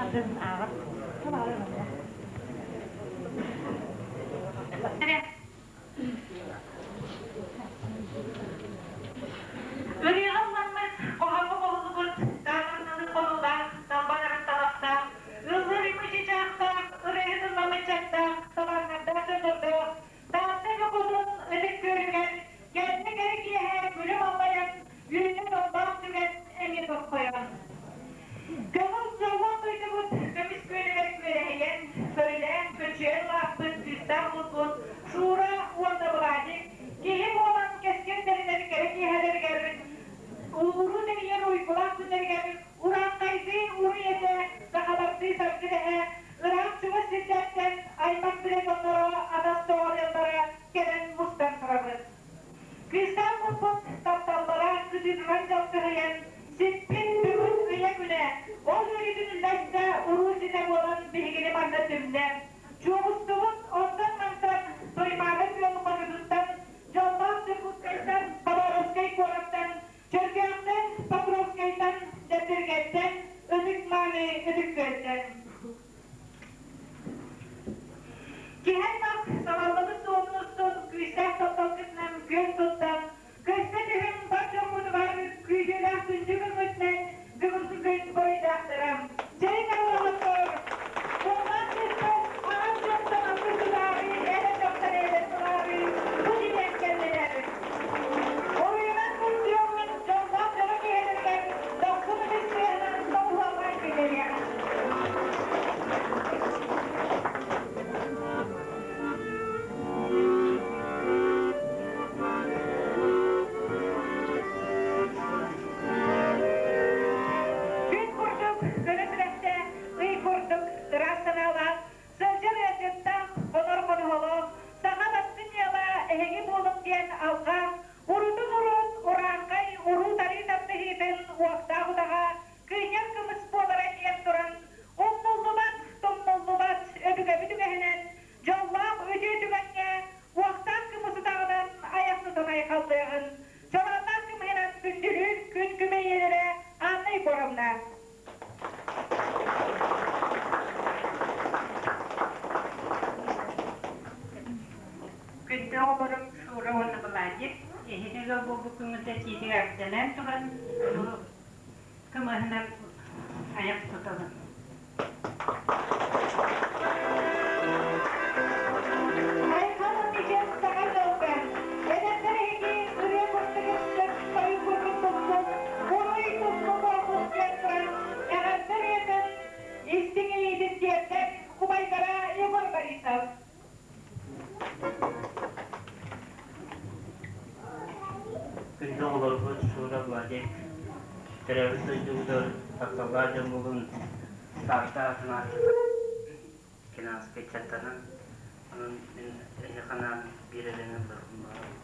Атын ааҕар Ырыаҕа ылламмыт, хоһооҥҥо хоһуллубут, таабырыннаны хонуулаах, талбан талахтаах, ыллыыр ымыы чыычаахтаах, ырыаһыт ылламмыт чаттаах, талааннардаах дьоннордоох, Таатта Дьокутун ытык күөлүгэр кэннэ кэрэ киэһэ күлүм аллайан, үүннэ дьоллоох түгэн эмиэ тосхойон. Көҥүл дьоллоох дойдубут көмүс күөлүгэр күөлэһийэн, көрүлээн, көччүйэн улааппыт кыыстаах булбут Шура уонна Владик киһи буолан кэскил тэринэр кэрэ киэһэлэригэр улууруу тэрийэр уйгулаах күннэригэр урааҥхайдыы уруй этэ, сахалардыы саргы дэһэ, ыраах чугас сирдэртэн аймах билэ дьонноро атас доҕор кэлэн мустан турабыт. Кыыстаах муппут тапталлара кытыытынан дьалкыһыйан, сиппит бүгүн ыйа күнэ, ол үөрүүтүн үллэстэ уруу ситэ буолан биһигини манна түмнэ. Чуобустубут онтон-мантан Туймаада күөл хочотуттан, дьоллоох Дьокуускайтан, Хабаровскай куораттан, Чөркөөхтөн, Покровскайтан, Дэбдиргэттэн, Ытык-мааны Ытык Күөлтэн. Киһи аймах салаллыбыт суолун устун күүстээх тапталгытынан күөн туттан, көстө түһүн бар дьоммутугар күүтүүлээх күндү күммүтүнэн бүгүҥкү күн буруйдаахтара. Чэй оҕолоттор, муҥнаах түспэт аҕам дьонтон алгыс тутаары, эдэр дьахтар эдэр тулаары бу тиийэн кэллилэр. Уруйунан көрсүөҕүн дьоллоох дьоро киһилэригэр дохсун ытыс тыаһынан доҕуһуоллаан киллэриэҕэ. Күн курдук көнө сүрэхтээх, ый курдук ыраас санаалаах, сылдьар ыалдьыттаах, хонор хоноһолоох, саха бастыҥ ыала эһиги буолуҥ диэн алҕаан, урутун-урут урааҥхай уруу-тарыы тардыһыытын уохтаах утаҕа кыынньар кымыс буолара диэн туран, умнуллубат, тумнуллубат өбүгэбит үгэһинэн дьоллоох үтүө түгэҥҥэ уохтаах кымыс утаҕынан айах тутан айхаллыаҕын, чороонноох кымыһынан күндүлүүр күн күбэй ийэлэрэ Анна Егоровна. Күндү оҕолорум Шура уонна Владик, эһиги ыал буолбуккуҥҥут этиитигэр эрдэлээн туран, бу кымыһынан айах тутабын. Айхал ичэн саҥа дьолго, эдэрдэр эһиги ырыа курдук ыстык, тойук курдук туппут, уруй туску буолбут диэн туран, эҕэрдэ ырыатын истиҥ илиитин тиэрдэр убайдара Егор Борисов. Күндү оҕолорбут Шура Владик, төрөөбүт дойдубутугар тапталлаах дьоммутун Таатта аатын ааттатан кинааска ыччаттанан, онон мин эһиэхэ анаан биир эрэ ылларбын баҕарабын.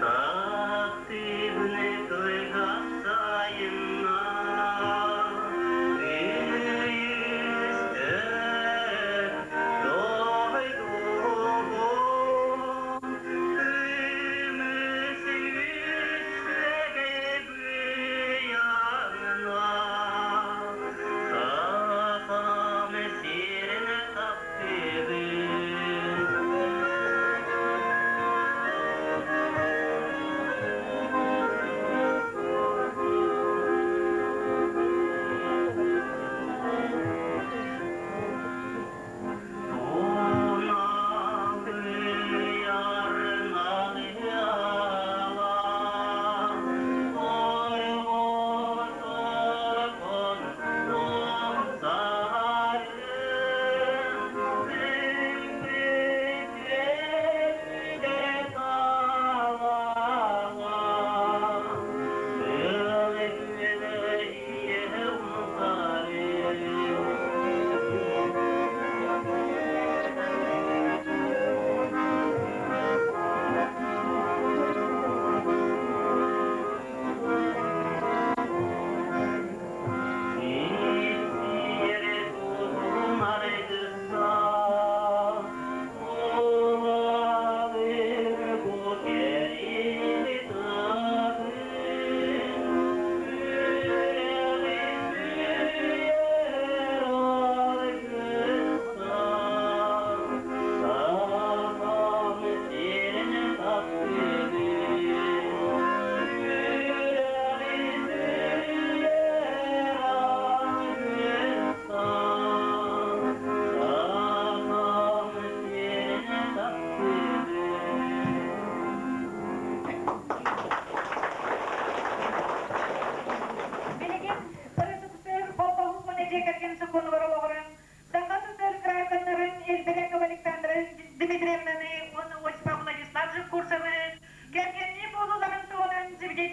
Таптыыбын кылгас сайынна Үстэр дойдубун көмүс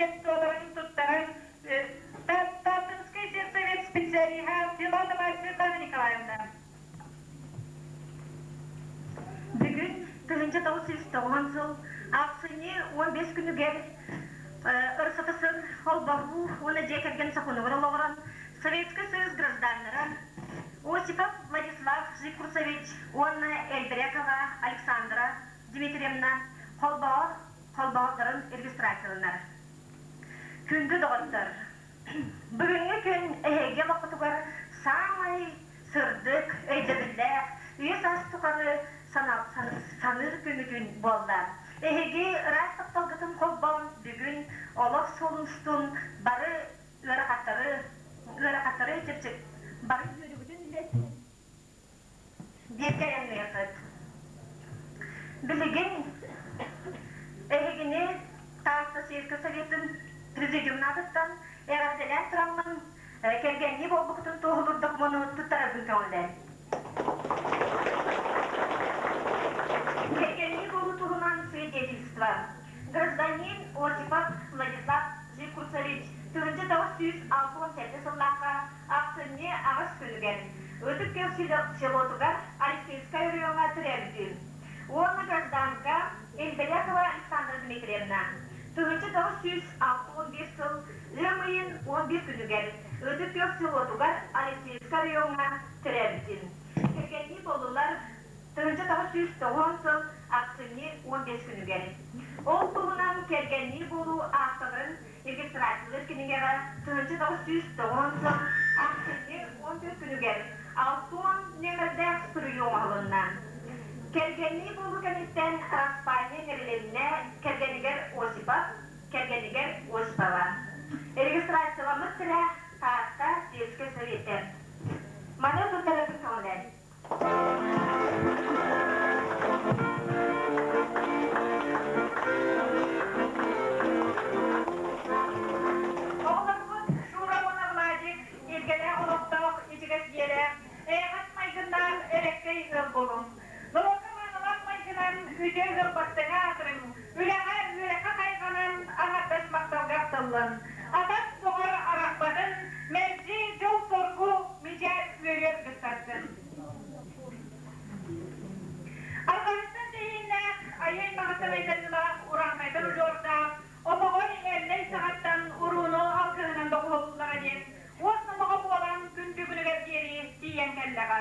свидетельстволарын туттаран Тааттинский сельсовет специалиһа Филатова Светлана Николаевна. Бүгүн 1990 сыл ахсынньы 15 күнүгэр РСФСР холбоһуу уонна дьиэ кэргэн сокуонугар олоҕуран Советскай Союз гражданнара Осипов Владислав Жикурцевич уонна Эльбрекова Александра Дмитриевна холбоһор холбоһоллорун регистрацияланар. Күндү доҕоттор, бүгүҥҥү күн эһиги олоххутугар саамай сырдык, өйдөбүллээх, үйэ-саас тухары саныыр күҥҥүтүн буолла. Эһиги ыраас тапталгытын холбоон бүгүн олох суолун устун бары ыарахаттары, ыарахаттары чэпчэк бары үөрүүгүтүн үллэстэн бииргэ айанныаххыт. Билигин эһигини Таатта сельскэй советын президиумун аатыттан эҕэрдэлээн тураммын кэргэннии буолбуккутун туоһулуур докумуону туттарарбын көҥүллээн. Кэргэннии буолуу туһунан свидетельство. Гражданин Осипов Владислав Жиркурцевич 1967 сыллаахха ахсынньы аҕыс күнүгэр Ытык Күөл селотугар Алексеевскай оройуоҥҥа төрөөбүтүм. Уонна гражданка Эльберякова Александра Дмитриевна 1961 сыл ыам ыйын 11 күнүгэр Ытык Күөл селотугар Алексеевскай оройуоҥҥа төрөөбүтүм. Кэргэннии буоллулар 1990 сыл ахсынньы 15 күнүгэр. Ол туһунан кэргэннии буолуу аакталарын регистрациялыыр кинигэҕэ 1990 сыл ахсынньы 14 күнүгэр 60 нүөмэрдээх суруйуу оҥоһулунна. Кэргэннии буолуу кэнниттэн араспаанньа иҥэрилиннэ кэргэнигэр Осипов, кэргэнигэр Осипова. Регистрацияламмыт сирэ Таатта сельскэй советы. Маны туттараргын көҥүлэн. Оҕолорбут Шура уонна Владик илгэлээх олохтоох ичигэс дьиэлээх, эйэҕэс майгыннаах элэккэй ыал буолуҥ. Норуокка маанылаах майгынан үтүө ыал бастыҥа аатырыҥ, үлэҕэ, үөрэххэ хайҕанан, аҥардас махталга ахтыллан. Атас доҕор арахпатын, мэлдьи дьол-соргу мичээр үөрүөр гыттардын. Арҕаһыттан тэһииннээх, айыы аймаҕыттан айдарыылаах, урааҥхайдар удьуордаах, Омоҕой Эллэй саҕаттан урууну алгыһынан доҕуһуоллуллара диэн уос номоҕо буолан күн бүгүнүгэр диэри тиийэн кэллэҕэ.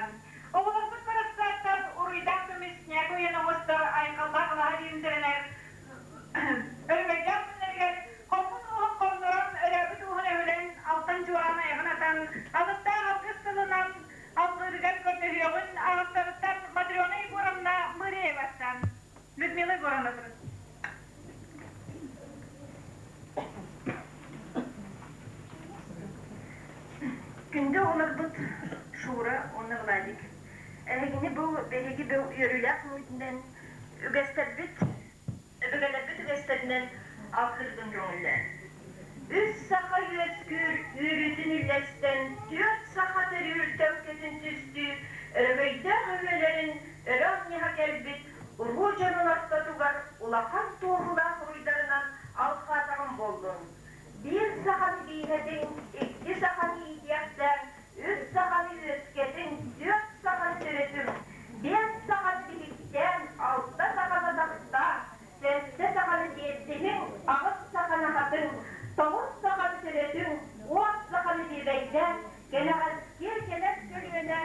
Оҕолорбут барахсаттар уруйдаах көмүс ньээкэ уйан оҥостор айхаллаах алаһа диэн өрөгөйдөөх күннэригэр хоммут ууһун хоннорон, өлөөбүт ууһун өһүлэн, алтан чуораан айаҕын атан, алыптаах алгыс тылынан алгыырыгар көрдөһүөҕүн аҕыстарыттан Матрена Егоровна Мырееваттан. Людмила Егоровна Күндү оҕолорбут Шура уонна Владик, эһигини бу биһиги бу үөрүүлээх күммүтүнэн үгэстэрбит, өбүгэлэрбит үгэстэринэн алгыырбын көҥүллээн. Үс саха үөскүүр үөрүүтүн үллэстэн, түөрт саха төрүүр төлкөтүн түстүү, өрөгөйдөөх өһүөлэрин өрө анньыһа кэлбит уруу дьонун ортотугар улахан туоһулаах уруйдарынан алҕаатаҕым буоллун. Биир саханы бииһэтиҥ, икки саханы иитиэхтээн, үс саханы үөскэтиҥ, түөрт саханы төрөтүҥ, биэс саханы биһиктээн, алта саханы атахтаан, сэттэ саханы тиэрдиһиҥ, аҕыс саханы аһатыҥ, тоҕус саханы төрөтүҥ, уон саханы биэбэйдээн, кэнэҕэски кэлэр көлүөнэ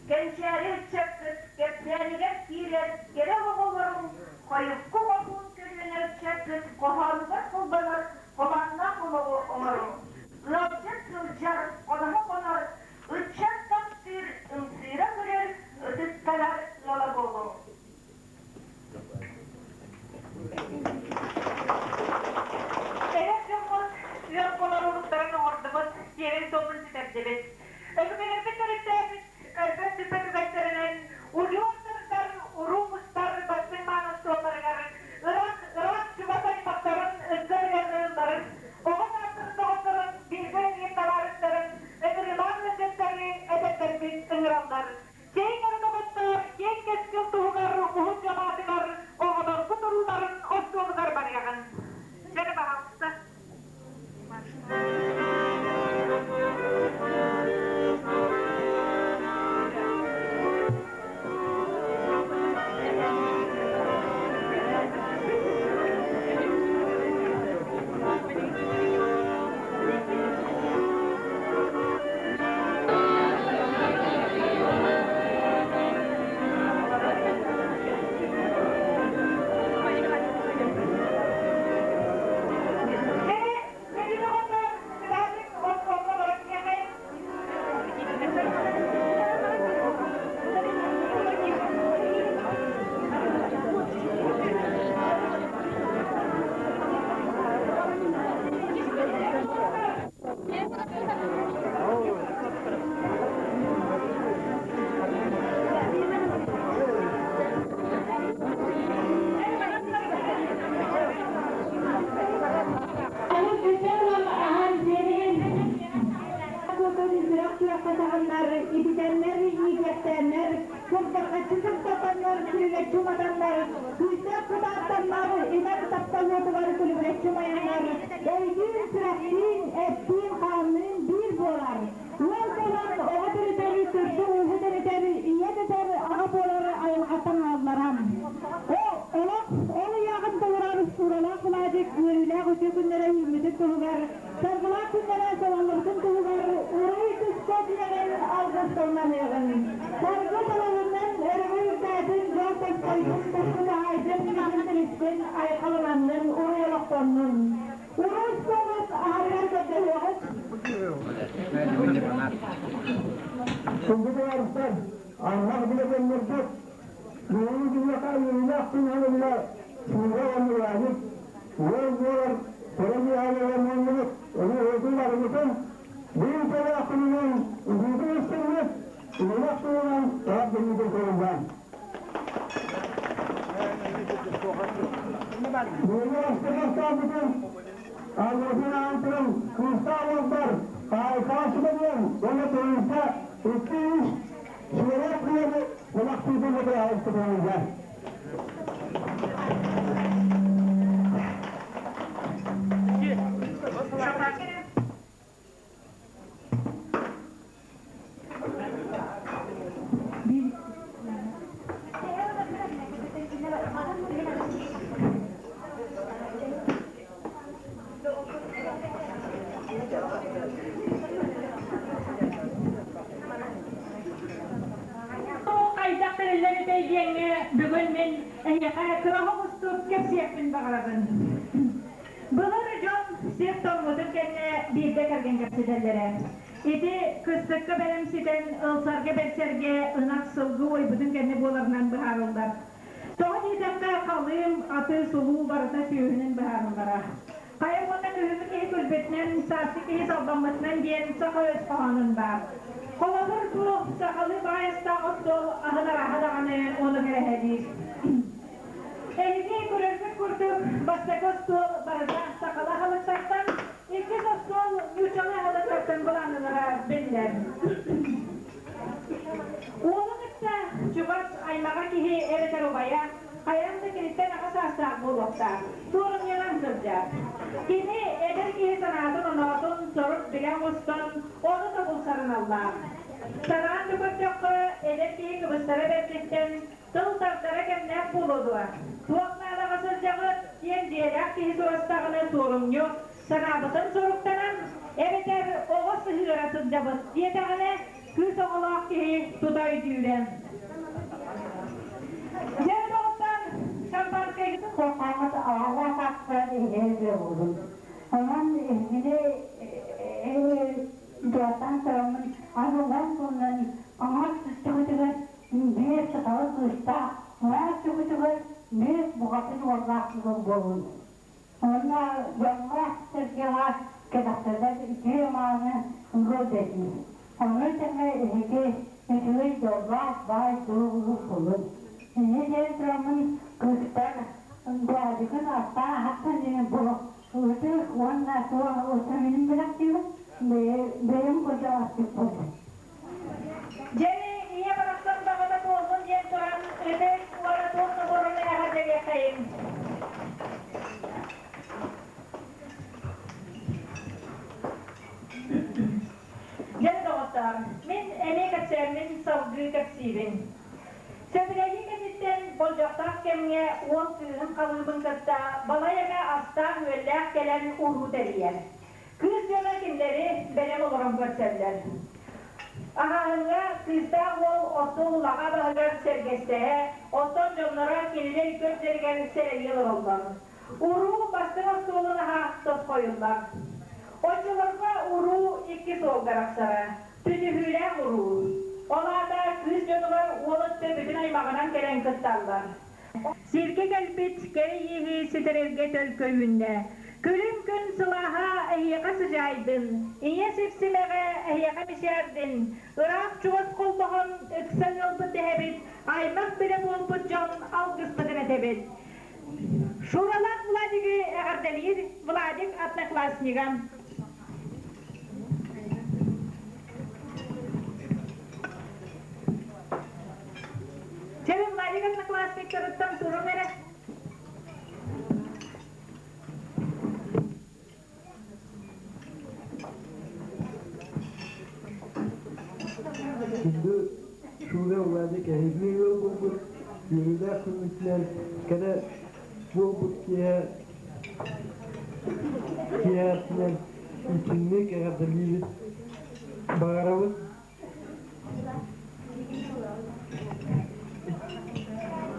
кэнчээри ыччаккыт кэпсээнигэр киирэр кэрэ оҕолоруҥ хойукку хоһуун көлүөнэ ыччаккыт хоһоонугар холбонор хобоонноох олоҕу оҥоруҥ. Ыалдьыт сылдьар, хоноһо хонор, ыччат таптыыр, ымсыыра көрөр, ытыктанар ыала буолуҥ. Эдэр дьоммут ыал буолар олуктарын оҥордубут, сиэрин-туомун ситэрдибит. Өбүгэлэрбит төрүттээбит өлбөт сүппэт үгэстэринэн удьуор сырдар, уруу мустар бастыҥ мааны остуолларыгар ыраах, ыраах чугас аймахтарын, ыкса ыалларын, оҕо саастарын доҕотторун, бииргэ үлэлиир табаарыстарын, ыҥырыылаах ыалдьыттары эдэрдэрбит ыҥыраллар. Киэҥ ордоҕоттор киэҥ кэскил туһугар уһун дьалаатыгар оҕолорбут урууларын остуолугар барыаҕын. Дьэ, баҕалыста. бэлэхтээннэр, сырдырҕаччы сырдатаннар, күлүлэччи уматаннар, күүстээх кутааттаннар, имэр таптал уотугар күлүбүрэччи умайаннар, өйдүүн-сүрэхтиин, эттиин-хаанныын биир буолар. Ыал буолан оҕо төрөтөр, төрдү-ууһу тэнитэр, ийэ дэтэр, аҕа буолар айылҕаттан аналлара. Ол олох ол ыйааҕын толорор Шуралаах Владик үөрүүлээх үтүө күннэрэ үүммүтүн туһугар, саргылаах күннэрэ салаллыбытын туһугар уруй туска диэҕин алгыс тылланыаҕын. Саргы салалыннын, өрөгөй үрдээтин, дьол тосхойдун, туску таһаайдын, илин тилистин, айхалланнын, уруй олохтоннун. Уруй суолун аһарыгар көрдөһүөҕүт. Күндү табаарыстар, аймах билэ дьоннорбут, бүгүҥҥү күннэхэ үөрүүлээх күн аһылынна Шура уонна Владик ыал буолар кыра муоннубут, ону уотун арыгытын биир сэлээх күнүнэн үгүрүтүн истиҥник, үлэлэх туһунан таһар дьоннорго көрүллэн. Бүгүҥҥү астыгастаабытын Аллатын аантырын кыыстаах уолбар Хаайкаҕа сүбэлиэн уонна Тыйыса икки-үс сүөрэх күөлү кулахтыытын бытыаһыттытыҥҥа. Хайдах тэриллэр этэй диэҥҥэ бүгүн мин эһиэхэ кыра оҕустук кэпсиэхпин баҕарабын. Былыр дьон сир тоҥмутун кэннэ биирдэ кэргэн кэпсэтэллэрэ. Ити кыстыкка бэлэм ситэн ылсарга-бэрсэргэ ынах сылгы уойбутун кэннэ буоларынан быһаарыллар. Тоҕо диэтэххэ, халыым, аты, сулуу барыта сүөһүнэн быһаарыллара. Хайа уонна күһүҥҥү киһи күлбүтүнэн, сааскы киһи салбаммытынан диэн саха өс хоһоонун баар. Холобур, бу сахалыы баайастаах остуол аһын арааһа даҕаны ону кэрэһэлиир. Эһиги көрөргүт курдук, бастакы остуол барыта сахалыы аһылыктартан, иккис остуол нууччалыы аһылыктартан былааннанара биллэр. Уолу кытта чугас аймаҕа киһи эбэтэр убайа хайаан да киниттэн аҕа саастаах буолуохтаах, суорумньунан сылдьар. Кини эдэр киһи санаатын-оноотун сорук билэ оҥостон, ону тобулсарыналлаах. Санаан да көрдөххө, эдэр киһи кыбыстара бэрдиттэн Тыл тардара кэмнээх буолуо дуо? Туох наадаҕа сылдьаҕыт? диэн дьиэлээх киһи сурастаҕына суорумньу санаабытын суруктанан, эбэтэр оҕо сыһыара сылдьабыт диэтэҕинэ, кыыс оҕолоох киһи тута өйдүүрэ. Дьэ, доҕоттор, шампанскайгытын Сахаҕыт аҕалаах аттар иһэ буолун. Онон эһигини дьуоттаан тураммын аһыллан туһунан аҥар түстүгүтүгэр Биир сахалы кыыстаах, маас түгүтүгэр биир бухатын уоллаах ыал буолун. Уонна дьоҥҥо-сэргэҕэ кэтэхтэрбэт үтүө-мааны ыал дэтии. Ону тэҥэ эһиги үчүгэй дьоллоох баай дуу буолун. Инньэ диэн тураммын кыыстар Владикын астаан аһаттан диэн бу ытык уонна туох утумун бэлэхтиибин бэйэм курдук астык буолбут. Дьэни ийэ барахсан баҕата буоллун диэн туран ытык уонна туох да буоларын эҕэрдэлиэххэйиҥ. Дьэ доҕоттоор, мин эмиэ кэпсээммин салгыы кэпсиибин. Сөбүлэһии кэнниттэн болдьохтоох кэмҥэ уол кыыһын халыыбын кытта балай эмэ астаах-үөллээх кэлэн уруу тэрийэр. Кыыс дьоно кинилэри бэлэм олорон көрсөллөр. Аһааһыҥҥа кыыстаах уол остуол улаҕа баһыгар сэргэстэһэ, оттон дьонноро кинилэр көрдөрүгэр сэрэнии олороллор. Уруу бастыҥ остуолун аһа тосхойуллар. Оччолорго уруу икки суолга тахсара. Түсүһүүлээх уруу. Ол аата кыыс дьонугар уол өттө бүтүн аймаҕынан кэлэн кытталлар. Сиргэ кэлбит кэрэ ииһи ситэрэргэ төлкө үүннэ. Күлүм күн сылааһа эһиэхэ сыдьаайдын, ийэ сипсимэҕэ эһиэхэ мичээрдин, ыраах-чугас холбоһон ыкса ыалбыт дэһэбит, аймах билэ буолбут дьон алгыспытын этэбит. Шуралаах Владигы эҕэрдэлиир Владик однокласснига. одноклассниктарыттан туруҥ эрэ. Күндү Шура Владик эһигини ыал буолбут үөрүүлээх күммүтүнэн кэрэ буолбут киэһэ киэһэтинэн итинник эҕэрдэлиибит баҕарабыт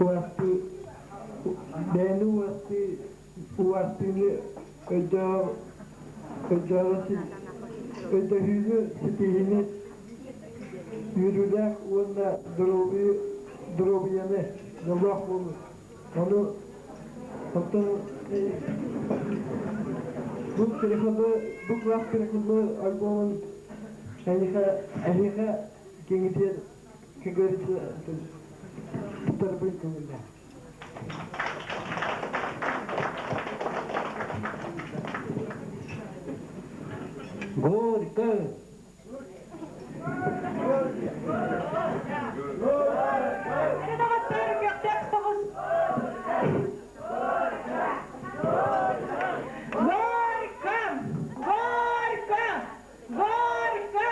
Уастыы бэйэни уастыы уастыыны өйдөөх өйдөөх өйдөһүүнү ситиһиини үөрүүлээх уонна доруобуйаны дьоллоох буолуу ону оттон бу переходы бу класс переходной альбомун эһиэхэ эһиэхэ киҥитиэр как говорится туттарбын көҥүллээх Горько! Горько! Горько! Горько!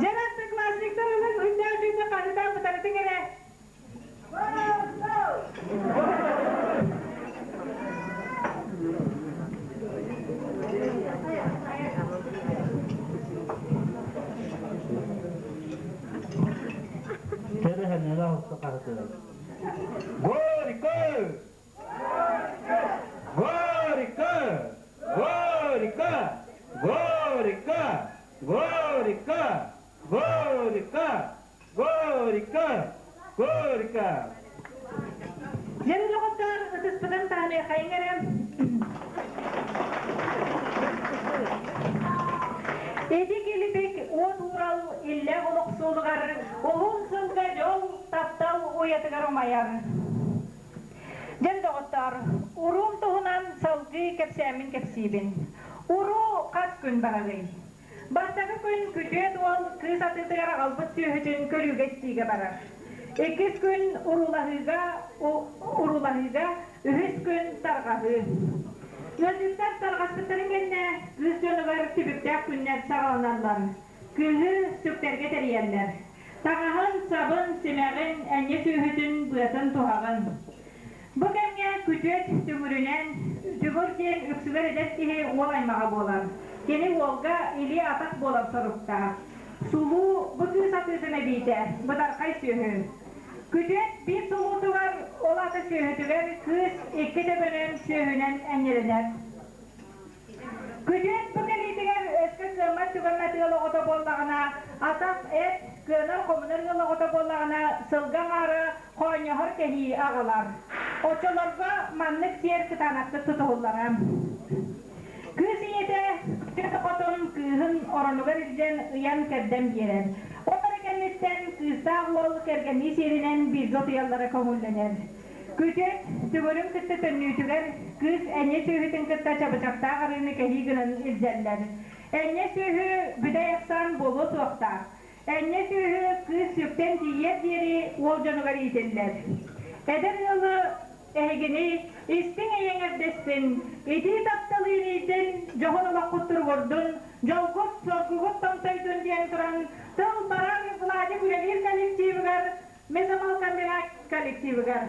Дьэ, одноклассниктар ылын үрдээх хаһыта бытарытыҥ эрэ. Горько! Горько! Горько! Горько! Горько! Горько! Горько! Горько! Дьэ, доҕоттор, ытыспытын таһыныахайыҥ эрэ. Ити килипик уот уурал иллээх олох суолугар уһун сылга дьол, таптал уйатыгар умайар. Дьэн доҕоттоор, уруум туһунан салгыы кэпсээммин кэпсиибин. Уруу хас күн барарый? Бастакы күн күтүөт уол кыыс атыытыгар аҕалбыт сүөһүтүн көрүүгэ-истиигэ барар. Иккис күн уруулаһыыга, уруулаһыыга, үһүс күн тарҕаһыы. Ыалдьыттар тарҕаспыттарын кэннэ кыыс дьонугар түбүктээх күннэр саҕаланаллар. Кыыһы сүктэргэ тэрийэллэр. Таҥаһын, сабын, симэҕин, энньэ сүөһүтүн, быатын, туһаҕын. Бу кэмҥэ күтүөт түҥүрүнэн, түҥүр диэн үксүгэр эдэр киһи уол аймаҕа буолар. Кини уолга илии-атах буолар соруктаах. Сулуу бу кыыс атыытын эбиитэ, бытархай сүөһү. Күтүөт биир сулуутугар, ол ата сүөһүтүгэр кыыс икки төбөнөн сүөһүнэн энньэлэнэр. Күтүөт бу кэлиитигэр өскө кыаммат түгэммэт ыал оҕото буоллаҕына, атах эт, кыанар-хомунар ыал оҕото буоллаҕына, сылга аҥаара хоонньоһор кэһии аҕалар. Оччолорго маннык сиэр кытаанахтык тутуһуллара. Кыыс ийэтэ күтүөт оҕотун кыыһын оронугар илдьэн ыйан-кэрдэн биэрэр. Ол эрэ кэнниттэн кыыстаах уол кэргэннии сиэринэн бииргэ утуйаллара көҥүллэнэр. Күтүөт түҥүрүн кытта төннүүтүгэр кыыс энньэ сүөһүтүн кытта чабычахтаах арыыны кэһии гынан илдьэллэр. Энньэ сүөһү бүтэй ахсаан буолуо суохтаах. Энньэ сүөһү кыыс сүктэн тиийиэр диэри уол дьонугар иитиллэр. Эдэр ыалы эһигини истиҥ эйэҥэрдэстин, итии тапталы иҥийдин, дьоһун олоххут туругурдун, дьолгут, соргугут томтойдун диэн туран тыл барар Владик үлэлиир коллективыгар Мясомалкомбинат коллективыгар.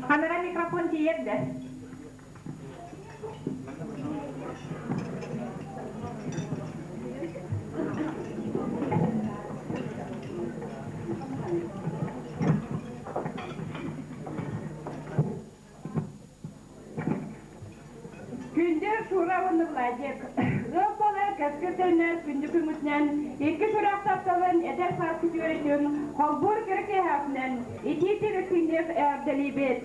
Камера микрофон тиийэр да? Күндү Шура уонна Владик, ыал буолар кэскил төннөр күндү күммүтүнэн, икки сүрэх тапталын эдэр саас күтүөрүтүн холбуур кэрэ киэһэҕинэн итии-тирик күннүк эҕэрдэлиибит.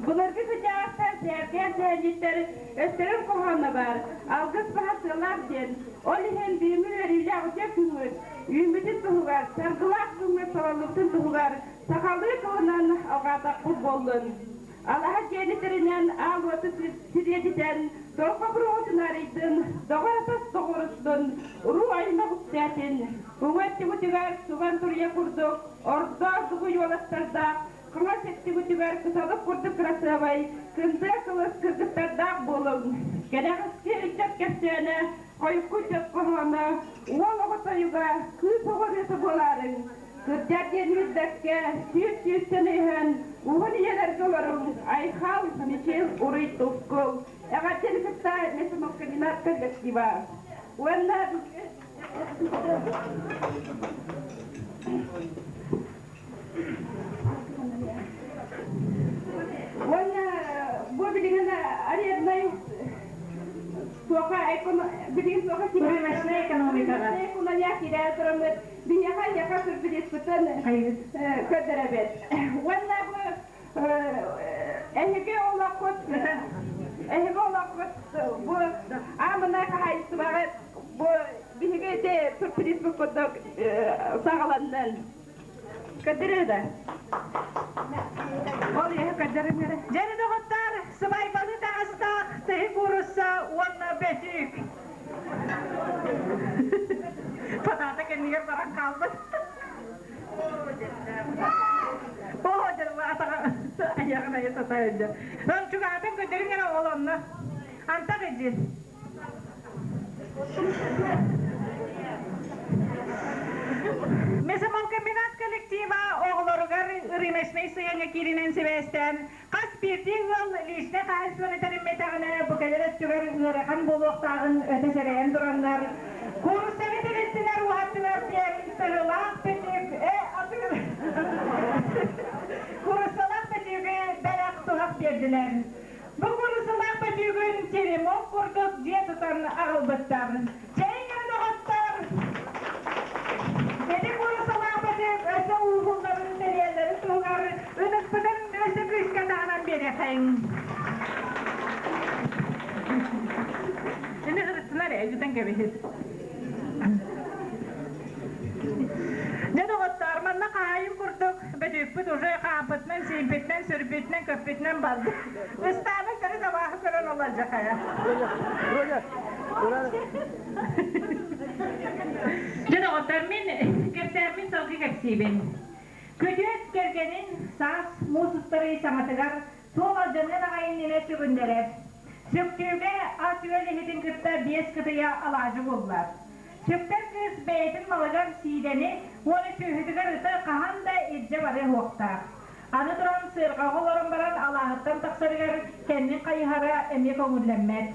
Былыргы кырдьаҕастар сөп. эдэркээн сэһэнньиттэр өстөрүн хоһооно баар, алгыс баһа сыалаах диэн. Ол иһин бүгүҥҥү үөрүүлээх үтүө күҥҥүт үүммүтүн туһугар, саргылаах күҥҥүт салаллыбытын туһугар сахалыы тылынан алҕаатахпыт буоллун. Алаһа дьиэни тэринэн, аал уоту сириэдитэн, торҕо буруоҕутун арыйдын, доҕор-атас доҕорустун, уруу-аймах үктээтин. Уҥа өттүгүтүгэр субан туруйа курдук ордо дугуй уолаттардаах, хаҥас өттүгүтүгэр кыталык курдук кырасыабай, кындыа кылыс кыргыттардаах буолуҥ. Кэнэҕэски ыччат кэпсээнэ, хойукку ыччат хоһооно, уол оҕо тойуга, кыыс оҕо ырыата буолаарыҥ. Кырдьар диэн билбэккэ, сүүс сүүстэн өйөһөн, уһун үйэлэргэ олоруҥ, айхал, мичил, уруй, тускул. Эҕэрдэни кытта Мясомолкомбинат коллектива. Уонна Уонна бу билигин аренднай туоха билигин туоха Рыночная экономикаҕа. экономия киирэ тураммыт биһиэхэ эйиэхэ сюрпризпытын көрдөрөбүт. Уонна бу эһиги олоххут эһиги олоххут бу аамына хаһаайыстыбаҕыт бу биһиги ити сюрпризпыт курдук саҕаланнын. Көрдөрөө да. Ол иһэ көрдөрүҥ эрэ. Дьэри доҕоттоор, сыбайбалы таҕыстаах тыһы куурусса уонна бөтүүк. Патата кэннигэр баран хаалбыт. Оо, дьэ, атаҕа айаҕын айа сатаайда. Чугаһатан көрдөрүҥ эрэ ол онно. Антах иди. Мясомолкомбинат коллектива оҕолоругар рыночнай сыһыаҥҥа кииринэн сибээстээн хас биирдии ыал личнэй хаһаайыстыбаны тэриммэтэҕинэ бу кэлэр өттүгэр ыарахан буолуохтааҕын өтө сэрэйэн тураннар кууруссаны тилиттилэр уһаттылар диэн тыһылаах бөтүүк э атыыр кууруссалаах бөтүүгү бэлэх туһах биэрдилэр. Бу куурусалаах бөтүүгүн теремок курдук дьиэ тутан аҕалбыттар. Чэйиҥ эрэ доҕоттор! Ити куурусалаах бөтүүк өссө ууһулларын тэрийэллэрин туһугар ытыспытын өссө күүскэ таһынан биэриэхэйиҥ. Ини ырыттылар ээ, бүтэн кэбиһит. Дьэ доҕоттоор, манна хаһаайын курдук бөтүүкпүт уже хаампытынан, сиимпитинэн, сүрбүтүнэн, көппүтүнэн барды. Ыстааны төрүт абааһы көрөн олордьахайа. Дьэ доҕоттоор, мин кэпсээммин салгыы кэпсиибин. Күтүөт кэргэнин саас муус устарыы саҥатыгар суол алдьаныан аҕай иннинэ сүгүннэрэр. Сүктүүгэ ас-үөл иһитин кытта биэс кытыйа алаадьы буллар. Сүктэр кыыс бэйэтин малыгар сиидэни уонна сүөһүтүгэр ыты хаһан да илдьэ барыа суохтаах. Аны туран сыарҕаҕа олорон баран алааһыттан тахсарыгар кэннин хайыһара эмиэ көҥүллэммэт.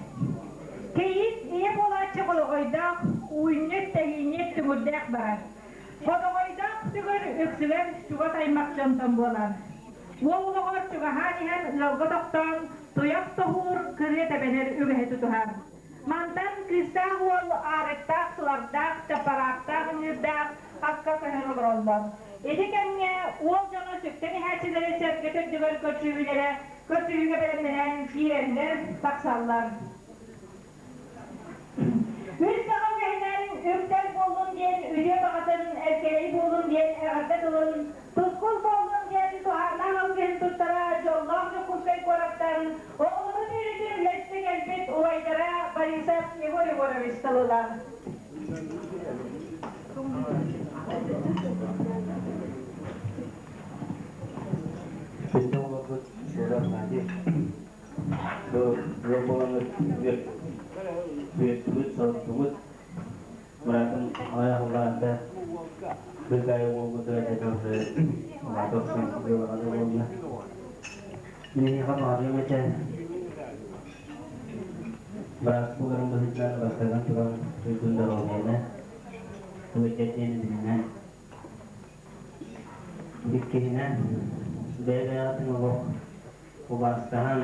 Кийиит ийэ буолааччы холоҕойдоох, үүнньүт-тэһиинньит түҥүрдээх барар. Ходоҕойдоох сүгүр үксүгэр чугас аймах дьонтон буолар. Уол олоҕор чугаһаан иһэн ыалга тохтоон, туйах тоһуур, кырыа тэбэнэр үгэһи тутуһар. Мантан кыыстаах уол аарыктаах, сылардаах, чаппараахтаах ыҥыырдаах акка көһөн олороллор. Ити кэмҥэ уол дьоно сүктэн иһээччилэри сэргэ төрдүгэр көрсүһүүлэрэ көрсүһүүгэ бэлэмнэнэн киирэллэр, тахсаллар. Үс саха үгэһинэн үктэл буоллун диэн үтүө баҕатын, элкэлэй буоллун диэн эҕэрдэ тылын, тускул буоллун диэн туһааннаах алгыһын туттара дьоллоох Дьокуускай куораттан оҕолорун үөрүүтүн үллэстэ кэлбит убайдара Борисов Егор Егорович тылыла. Күндү оҕолорбут Шура Аркадий Бу ыал буоламмыт үөрдүбүт, соһуттубут. Быраатым аҕыйах улаатта. Быыкаайы уолбутугар дьэ улаата охсон дьыалаҕа да буолла. Мин эһиэхэ баҕарыам этэ. Быраас буоларым быһыытынан бастакан туран туйгун доруобуйаны, ыалдьар диэни билинэн Иккиһинэн, бэйэ-бэйэҕитин олох убаастаһан,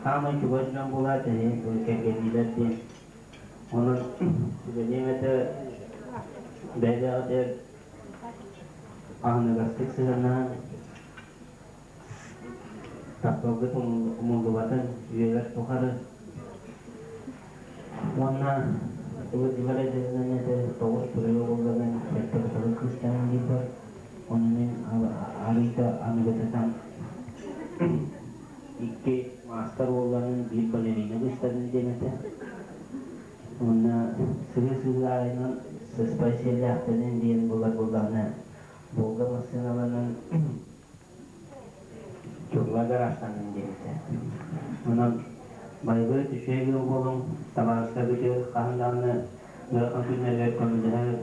саамай чугас дьон буолаат эһиги кэргэнниилэр диэн. Онон сүбэлиэм этэ бэйэ-бэйэҕитигэр аһыныгастык сыһыаннаһан. Тапталгыт умуллубатын үйэлэр тухары. Уонна ылыдьылар эдэринэн этэ тоҕус туруйа уолланан сэттэ кыталы кыыстанан диир Ону мин арыйда аныгытытан икки маастар уолланан биир балерина быстарын диэн этэ. Уонна сыһыы-сыһыы аайынан сыспай сиэллээхтэнин диэн булар буоллаҕына Волга массыыналанан Чулла гаражтанын диэбитэ. Онон байбыт үчүгэй ыал буолуҥ, табаарыстаргытыгар хаһан даҕаны ыарахан күннэригэр көмөлөһөр,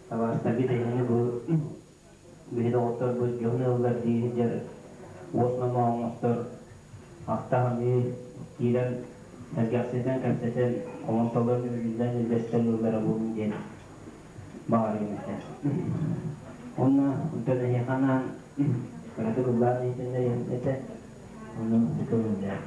табаарыстаргыт эһигини бу биһи доҕотторбут дьоһун ыаллар дии сылдьар уос номоҕо оҥостор, ахта-саныы киирэн сэргэхситэн кэпсэтэн, хомолтолорун үллэн үллэстэн ыаллара буолуҥ диэн баҕарыам этэ. Уонна онтон эһиэхэ анаан кыратык ыллаан иһитиннэриэм этэ. Ону көҥүллээн.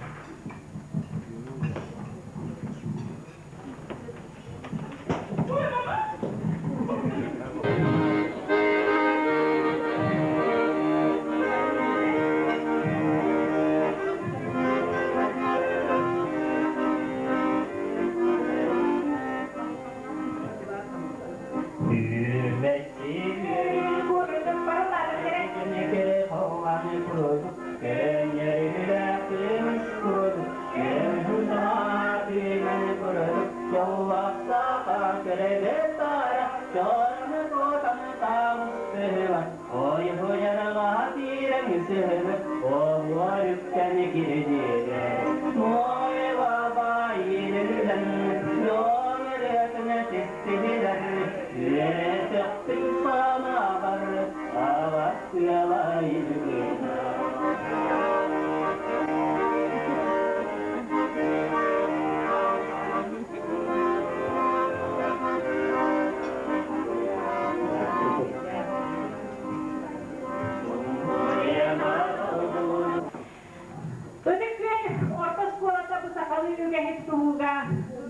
Ытык Күөл орто оскуолата бу сахалыы үгэһи тутуһууга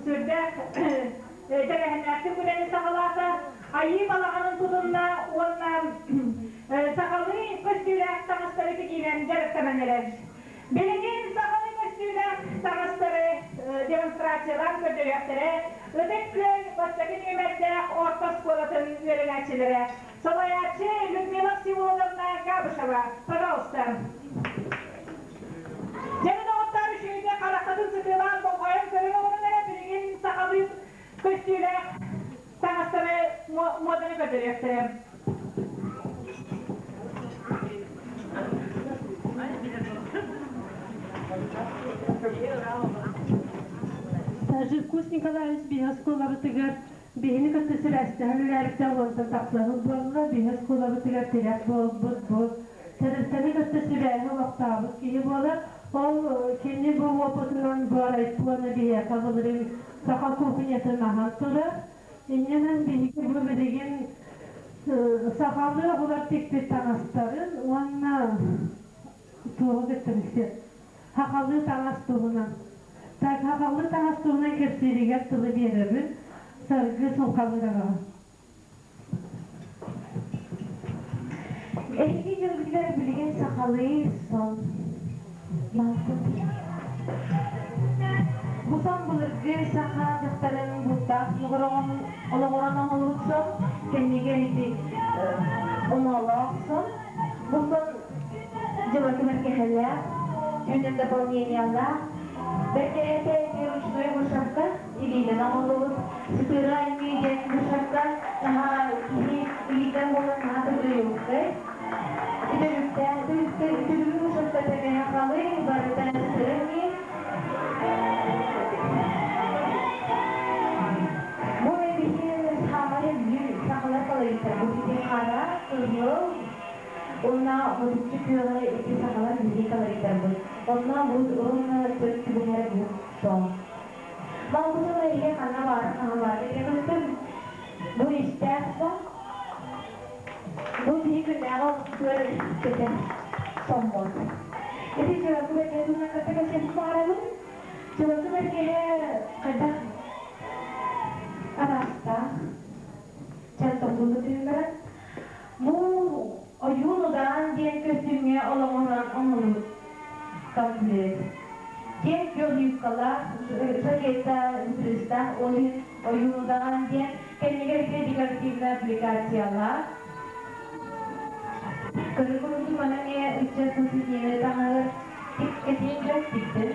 сүрдээх тэрээһиннээхтик үлэни саҕалаата. Айыы балаҕанын тутунна уонна сахалыы көстүүлээх таҥастары тигиинэн дьарыктанан эрэр. Билигин сахалыы көстүүлээх таҥастары демонстрациялаан көрдөрүөхтэрэ Ытык Күөл бастакы нүөмэрдээх орто оскуолатын үөрэнээччилэрэ. Салайааччы Людмила Всеволодовна Габышева. Пожалуйста. Дьэ, доҕоттоор, үчүгэйдик хараххытын сытыылаан болҕойон көрөн олорон эрэ билигин сахалыы көстүүлээх таҥастары муоданы көрдөрүөхтэрэ. Жиркус Николаевич биһи оскуолабытыгар биһини кытта сибээстэһэн үлэлээбиттэн уонтан тахсыһыл буолла. Биһи оскуолабытыгар тирэх буолбут бу тэрилтэни кытта сибээһи олохтообут киһи буолар. Ол кини бу уопутунан бу райпоны биһиэхэ былырыын саха кухнятын аһан турар. Иннинэн биһиги бу билигин сахалыы оҕолор тикпит таҥастарын уонна туоҕу кытта сахалыы таҥас туһунан сахалыы таҥас туһунан кэпсииригэр тылы биэрэбин Саргы Сулхалыраҕа. Эһиги дьылгытыгар билигин сахалыы сон Бу сон былыргы саха дьахтарын бултаах олоҕуран оҥоһуллубут сон, кэннигэр ити оноолоох сон. Бу сон дьылатын бэргэһэлээх, түүнэн дополнениелаах. Бэргэһэтэ ити ручной вышивка, илиинэн оҥоһуллубут. Сытыыра айыы диэн вышивка наһаа киһи илиитинэн буолан наһаа төгүрүйүккэй. Үтүлүктээх үтүлүгү вышивка тэҥэ халыҥ, барыта сытыра эмиэ. Бу эбиһин саамай бүлүү сахалар колориттар бу ити хара, кыһыл уонна мутукчу күөҕэ ити сахалар биһиги колориттарбыт. Онно бу уонна сөп түбэһэр бу сон. Балбытын эһиги ханна баар хаһан баар көстөр бу истээх сон. Бу биһи күннээҕи олохпутугар кэтэр соммут. Ити дьылакы бэргэһэ туһунан кытта кэпсиэхпин баҕарабын. Дьылакы бэргэһэ хайдах араастаах чэн тохтуута түһэн баран бу ойуун удаан диэн көстүүмҥэ олоҕуран оҥоһуллубут. комплект. Киэҥ күөх юбкалаах, жакета бытырыыстаах, ол иһин ойуулудаҕан диэн кэннигэр ити декоративнай аппликациялаах. Көрүҥ манан эмиэ ыччат ситиини таҥаһыгар тиккэтиин дьон тиктин.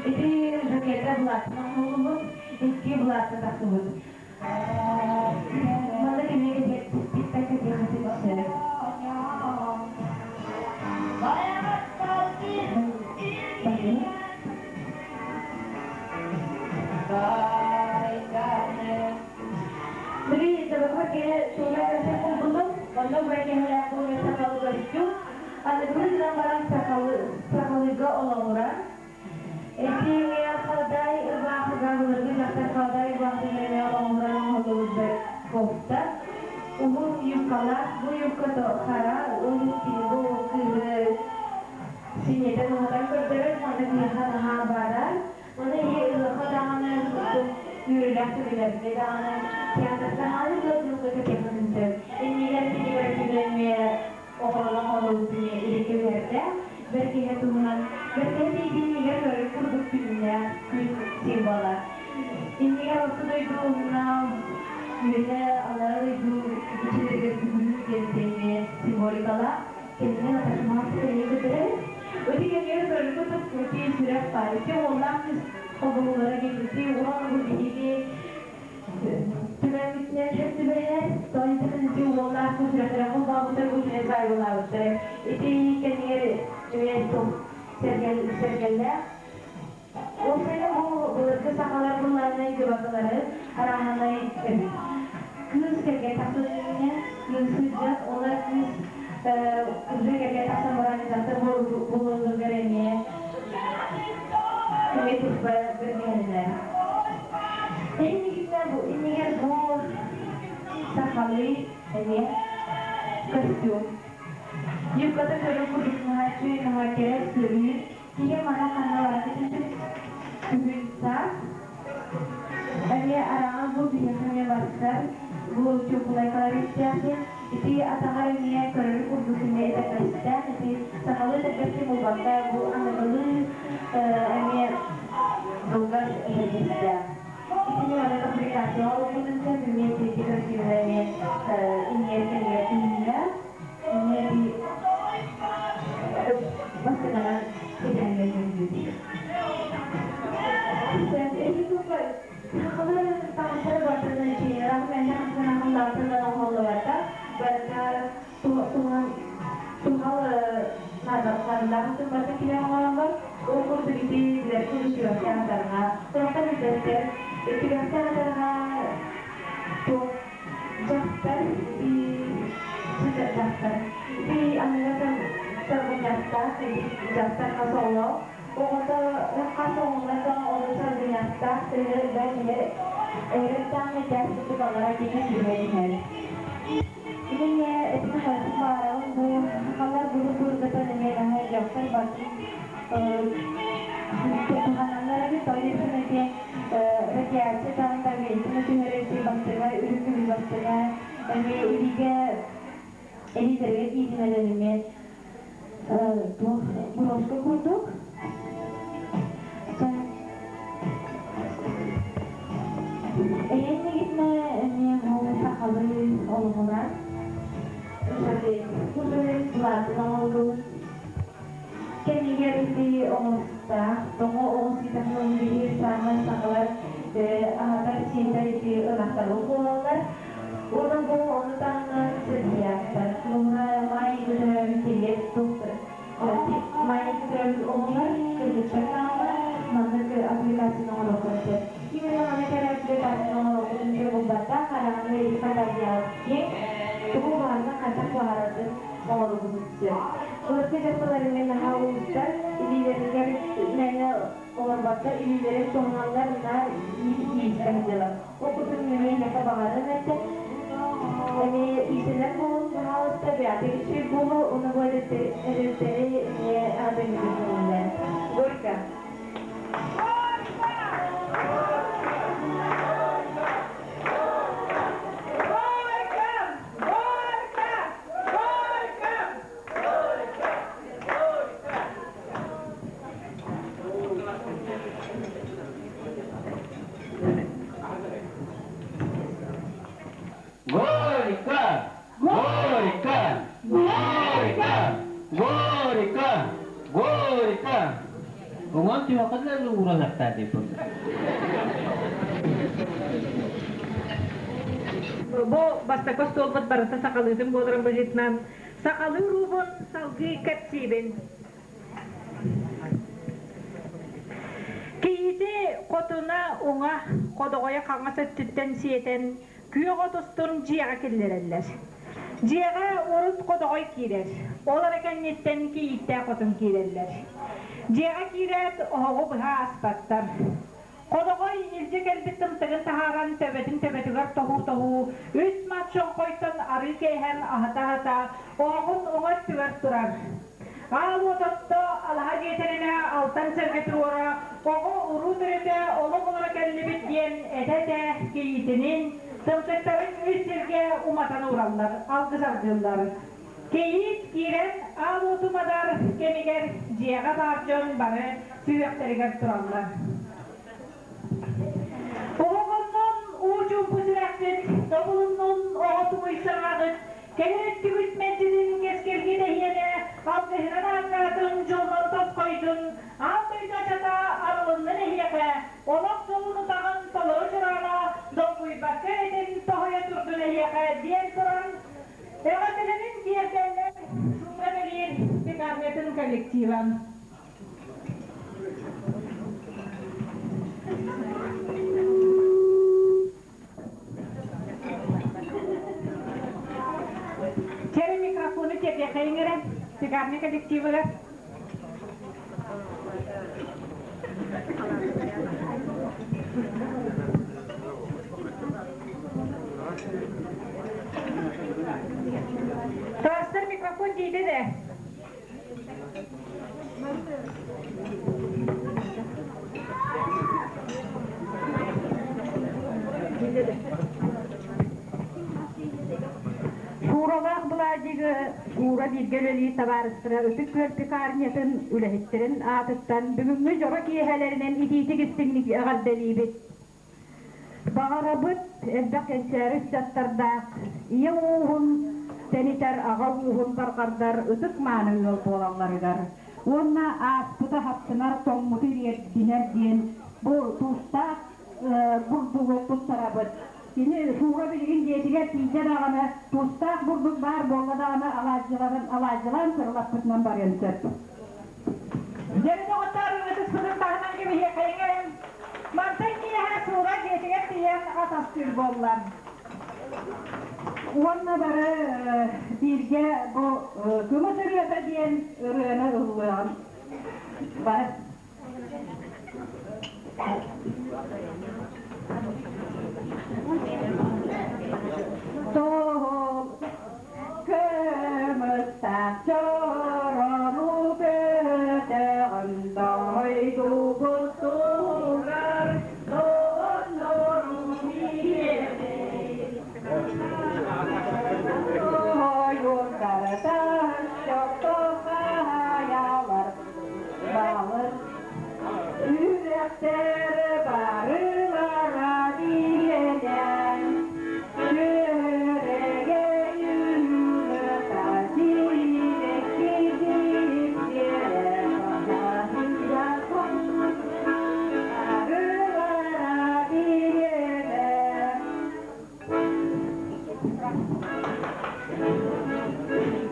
Ити жакета былааттан оҥоһуллубут, икки былаатта тахсыбыт. Манна кини тиктэн кэтиэхэтин сөп. Били табакка киһи туна көрсөр кулбулум, онно бу киһилээх буолуҥ сахалы көрсүү, аныгылыы гынан баран сахалыыга олоҕуран, ити халадаай ырбаахыга былыргы дьахтар халадаай ырбаахытын эмиэ олоҕуран оҥоһуллубут кофта, уһун юбкалаах, бу юбка хара, ол кини бу кыыһы синньэтэн уһатан көрдөрөр, манна киһиэхэ наһаа барар. Оны ийэ ыһыахха даҕаны, үөрүүлээх түгэннэргэ даҕаны, театрдаҕаны да дьылга кэтиэххитин сөп. Иннигэр декоративнай оҕолорун оҥоруутун илики үөрдэ. Бэргэһэ туһунан бэргэһэ тиийдиинигэр көрөр курдук күннээх күн символа. Иннигэр орто дойду уһуна үөһэ аллара дойду иччилэригэр бүгүнүү диэн тэҥҥэ символикалаах. Кэннинэн аташмаах кэҥии көрдөрөбүт. Ити кэмигэр көрөр курдук ити сүрэх баар. Ити уоллаах кыыс холбоһуулара диэн ити уон бу биһиги түмэммитинэн сөп түбэһэр. Тоҕо ити уоллаах кыыс сүрэхтэрэ холбообуттар, бу итини саайбалаабыттар. Ити кэмигэр эмиэ сэргэллээх. Ол сайын бу былыргы сахалар былааннай дьыбакылары арааһынай эбит. Кыыс кэргэн тахсан иннинэ кыыс сылдьан, уонна кыыс уже кэргэн тахсан баран дьахтар буолуолларыгар эмиэ эмиэ туспа бэргэһэллэр. Иннигитинэ бу иннигэр бу сахалыы эмиэ костюм. Юбката көрөр курдук наһаа үчүгэй, наһаа кэрэ, сөрүүн. Киһи мана ханна баран Бүгүн саас эмиэ араҥа бу биһиэхэ эмиэ барсар, бу чуукулай колористаах ити атаҕар эмиэ көрөр курдук эмиэ этэрбэстээх, ити сахалыы этэрбэски буолбакка бу аныгылыы эмиэ кылгас этэрбэстээх. Итини манна комплектацияҕа олорбутун сөп, эмиэ ити красивая эмиэ иҥиэр кэмигэр түһүннэ. Эмиэ бастакынан кэтэһэн көрдүүр. Сахалар таҥастара барытынан чинэрах мээнэ хасынахан даҕатынан оҥоһуллубата барыта туһал наадалаах барыта киһи оҥороллор. Ол курдук ити билэр курдук түгэхтээх атарҕа. Сорохтор билбэттэр. Түгэхтээх атарҕа туох дьахтар ити сытар дьахтар. Ити аныга сарбынньахтаах дьахтар хас оҕолоох. Оҕото хас оҕолор да ону сарбынньахтаах төһө элбэх иһэр эһэр даҕаны курдук аллара диэки сүүрэн иһэр. Итиннэ этин хайдах баарабын бу сахалар былыр-былыргыттан эмиэ наһаа дьахтар батын туһаналлар эбит. Тоҕо диэтэххинэ ити радиация даҕаны давлениетын түһэрэр ити бастыҥа үрүҥ көмүс бастыҥа эмиэ илиигэ илиилэригэр иитинэлэр эмиэ туох брошка курдук. Эйэннигитинэ эмиэ бу сахалыы олоҕуран былаатын оҥордубут. Кэннигэр ити оҕустаах, тоҕо оҕус диэтэххинэ биһиги саамай сахалар аһатар сиэтэр ити ынахтарбыт буолаллар. Уонна бу ону таһынан сэргиэхтэр. Муҥура маай көтөрөбүт тириэт доктор маай көтөрөбүт оҕолор кыргыттар даҕаны маннык аппликацияны оҥоруоххун сөп. Именно маннык эрэ аппликацияны оҥоруоххутун сөп буолбатах, хараҥаны ити фантазиялык киэҥ, тугу баҕарынан хайдах баҕараргын оҥоруоххутун сөп. Былыргы дьахталлар эмиэ наһаа уустар, илиилэригэр мээнэ олорботтор, илиилэрин туһаналлар, наар иистэн дьылар. Ол курдук эмиэ миэхэ баҕарыам этэ. Эмиэ иисэнэр буолун, баһаалыста, бэйэтэ үчүгэй буолуо, уонна бу эдэрдэри эмиэ аҕадыҥҥытын көҥүллээн. Горько! Оҥон түһэххин ууран ахтаа диэппин. Бу бастакы остуолбут барыта сахалыытын буоларын быһыытынан сахалыы уруубун салгыы кэпсиибин. Кийиити хотуна уҥа ходоҕойо хаҥас өттүттэн сиэтэн күөх от устун дьиэҕэ киллэрэллэр. Дьиэҕэ урут ходоҕой киирэр, ол эрэ кэнниттэн кийииттээх хотун киирэллэр. Дьиэҕэ киирээт оһоҕу быһа аспаттар. Ходоҕой илдьэ кэлбит тымтыгын таһааран төбөтүн төбөтүгэр тоһуу-тоһуу, үс мас чоҥхойтон арыы кээһэн аһата-аһата оһоҕун уҥа өттүгэр турар. Аал уот отто алаһа дьиэтэринэ алтан сэргэ туруора оҕо уруу төрүтэ олох олоро кэллибит диэн этэ-этэ кийиитинин, тымтыктарын үс сиргэ уматан уураллар, алгыс аргыыллар. Кийиит киирэн аал уоту мадар кэмигэр дьиэҕэ баар дьон бары сүһүөхтэригэр тураллар. Оһоҕоннон уу чуумпу сүрэхпит, тобулуннун оҕо тугуй санааҕыт, кэлэр өттүгүт мэлдьитин кэскилгит эһиэнэ, алгыһынан ааннаатын, дьоллон тосхойдун, аан дойду ачата арылыннын эһиэхэ, олох дьолун утаҕын толору чураана, долгуйбакка эрэтин тоһуйа турдун эһиэхэ диэн туран, эҕэрдэлэрин тиэрдэллэр Шура Бэлиэр пекарнятын коллектива. Чэрэ микрофону тиэрдиэххэйиҥ эрэ, пекарня коллективыгар. Класстар микрофон тиийдэ да? Шуралаах Владигы Шура бииргэ үлэлиир табаарыстара Ытык Күөл пекарнятын үлэһиттэрин аатыттан бүгүҥҥү дьоро киэһэлэринэн итиитик истиҥник эҕэрдэлиибит. Баҕарабыт элбэх кэнчээри ыччаттардаах, ийэ ууһун тэнитэр, аҕа ууһун барҕардар ытык мааны ыал буолалларыгар уонна ааспыты хаптынар, тоҥмуту ириэрдинэр диэн бу туустаах бурдугу туттарабыт. Кини Шура билигин дьиэтигэр тиийдэ даҕаны, туустаах бурдук баар буолла даҕаны алаадьыларын алаадьылаан сырылаппытынан барыан сөп. Дьэ, доҕоттоор, ытыспытын таһынан кэбиһиэхэйиҥ. Мантан киэһэ Суура дьиэтигэр тиийэн ас астыыр буолла. Уонна бары бииргэ бу Кымыс ырыата диэн ырыаны ыллыаҕым. Бары. Тоһол көмүстээх чорону көтөҕөн дойдубут туһугар доннору биэрэбит. Ойуурдартан чопто хаайалар балыр үрэхтэр барылара биһиэнэ Күөрэгэй ыта сибэкки дьиктиэрэ барылара биһиэнэ.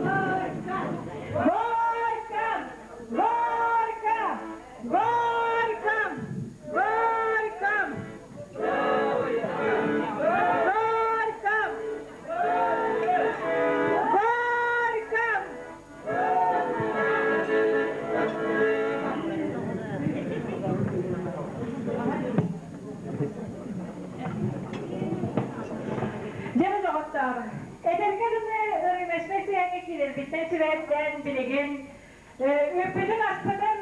Горько! Горько! Горько! Горько! Горько! Горько! Дьэ, доҕоттоор, эдэргэ дылы ырыночнай сыһыаҥҥа киирэрбиттэн сибээстээн билигин Үппүтүн-аспытын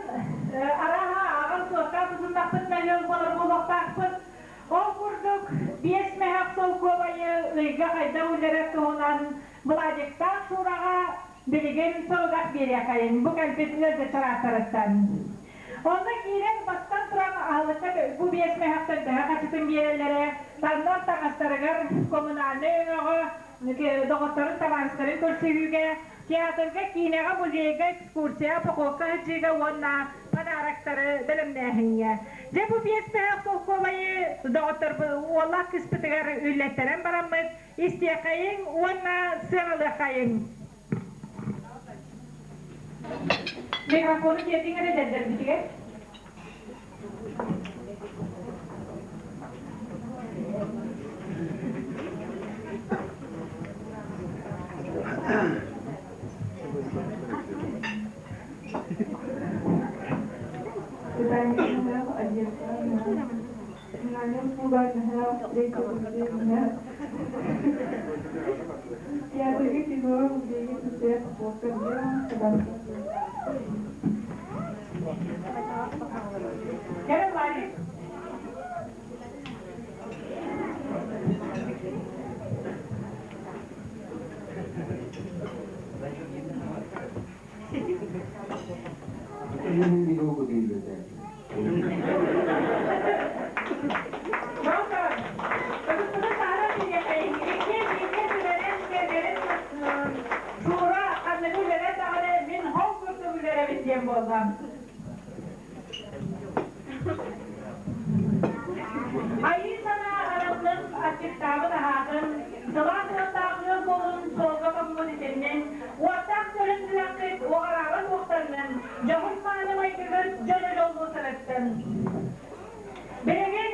арааһа ааҕан-суоттаан тутуннахпытына ыал буолар буолуохтаахпыт. Ол курдук, биэс мөһөх солкуобайы ыйга хайдах үллэрэр туһунан Владиктаах Шураҕа билигин сорудах биэриэхэйин бу кэлбит ыалдьыттар ааттарыттан. Онно киирэн бастан туран аһылыкка бу биэс мөһөхтөн төһө хачытын биэрэллэрэ, таҥнар таҥастарыгар коммунальнай өҥөҕө доҕотторун, табаарыстарын көрсүһүүгэ, театрга, киинэҕэ, музейга, экскурсия, походка сылдьыыга уонна подарок. подароктары бэлэмнээһиҥҥэ. Дьэ бу биэс мөһөөх солкуобайы доҕотторбут уоллаах кыыспытыгар үллэттэрэн бараммыт истиэхэйиҥ уонна сыаналыаххайыҥ. Микрофону тиэрдиҥ эрэ дэрдэрбитигэр. Кэлин Владик. Шура ханныгы үлэлэр даҕаны мин хол курдук үлэрэбин диэн буолла. Айыы санаа арыллын, аччыктаабыт аһаатын, сылаас уоттаах ыал буолун суолга тоҥмут итиннин, уоттаах төлөн сүрэххит уоҕараабат уохтаннын, дьоһун мааны майгыгыт дьону дьоллуу сырыттын. Билигин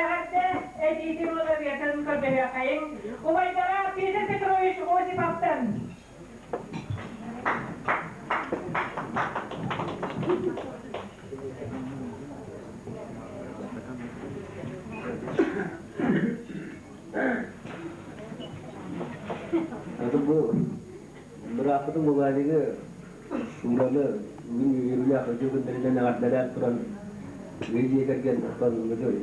эҕэрдэ этиитин уонна көрдөһүөххэйиҥ. Убайдара Петр Петрович Осиповтан. Это бу бырааппытын Владигы Шураны бүгүн үөрүүлээх үтүө күннэринэн эҕэрдэлээн туран биир дьиэ кэргэн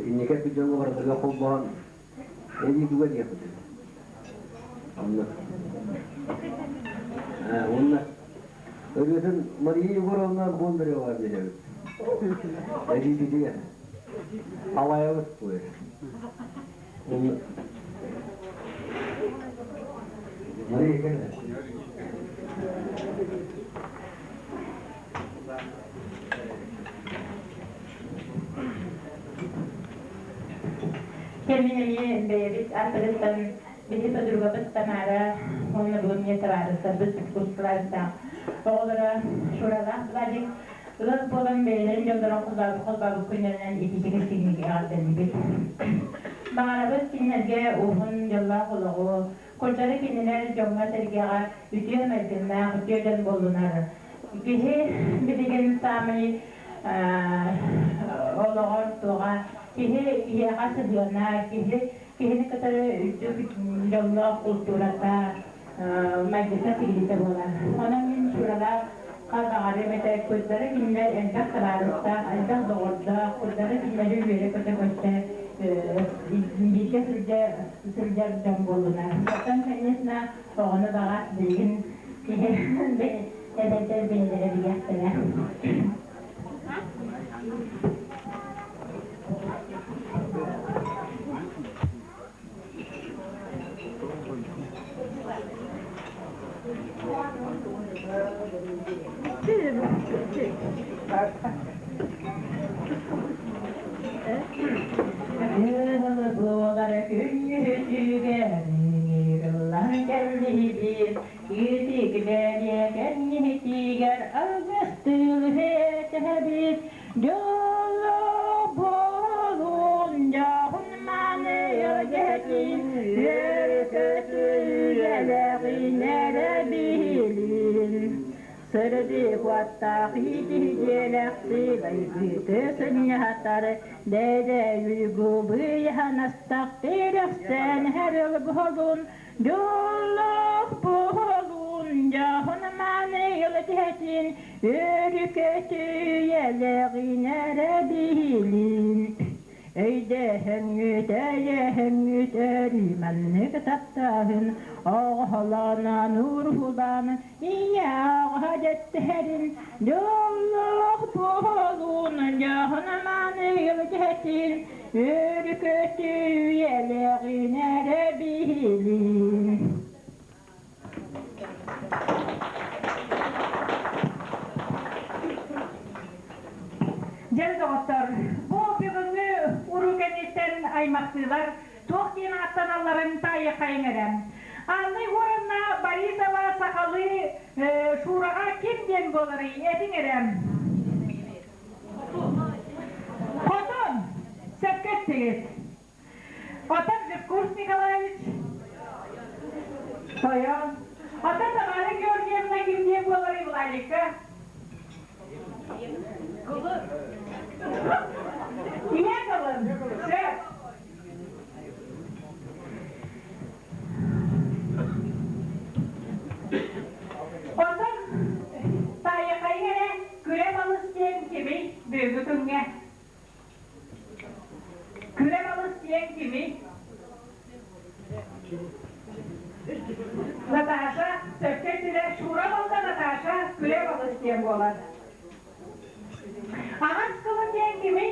инники эппит дьоҥҥо барытыгар холбоон эбии туга диэхпитий? Онно. Уонна ырыатын Мария Егоровна Бондарева биэрэбит. Эдиититигэр. Алаябыт буолар. Онно. Мария кэллэ. Кэлин эмиэ бэйэбит ааттарыттан биһи подругабыт Тамара уонна бүгүн эмиэ табаарыстарбыт курскалардаах оҕолоро Шуралаах Владик ыал буолан бэйэлэрин дьоллорун холбообут күннэринэн ититик истиҥник эҕэрдэлиибит. Баҕарабыт кинилэргэ уһун дьоллоох олоҕу, курдары кинилэр дьоҥҥо-сэргэҕэ үтүө майгыннаах үтүө дьон буоллунар. Киһи билигин саамай олоҕор туоҕа киһи киһиэхэ сыһыана, киһи киһини кытары үрдүк дьоллоох култуурата, майгыта-сигилитэ буолар. Онон мин Шуралаах баҕарыам этэ, курдары кинилэр элбэх табаарыстаах, элбэх доҕордоох, курдары кинилэри үөрэ-көтө көрсө бииргэ сылдьар дьон буоллунар. Оттон, конечно, оҕону баҕас билигин киһи эбэтэр бэйэлэрэ билиэхтэрэ. Ыалы буолар күннүһүтүгэр ыҥырыллан кэллибит Итиглэриэ кэнниһитигэр алгыстыыл үһэтэбит Дьолло буолун дьоһун мааны дьэтин Үөр-көтү үлэлэҕин эрэ билин Сырдык уоттаах иитиһдиэлэх сыылайбыты сынньатар Дэдэ уйгу быйаһанастах тирэхсэн хэрэл буолун Дьоллоох буолун дьоһун мааны ылытэтин Өрүкөтү үйэлэҕин эрэ билин Өйдөһөҥҥүт, өйөһөҥҥүт өрүү маннык таптааһын Оҕолонон уруһулаан ийэ аҕа дьэттэрин Дьоллоох буолун дьоһун мааны ылытэтин Өрүкөтү үйэлэҕин эрэ билин. Дьэ, доҕоттор, бу бүгүҥҥү уруу кэнниттэн аймахтыылар туох диэн ааттаналларын таайыаххайыҥ эрэ. Анна Егоровна Борисова сахалыы Шураҕа ким диэн буоларый, этиҥ эрэ. Хотун, сөпкө эттигит. Оттон Жиркурс Николаевич тойон. Оттон Тамара Георгиевна ким диэн буоларый Владика? Ийэ тылын. Сөп. Оттон таайахайы эрэ күрэ балыс диэн кимий бүгүҥҥү күҥҥэ? Күрэ балыс диэн кимий? Наташа, сөпкө эттилэр, Шура балта Наташа күрэ балыс диэн буолар. Аҕас кылын диэн кимий?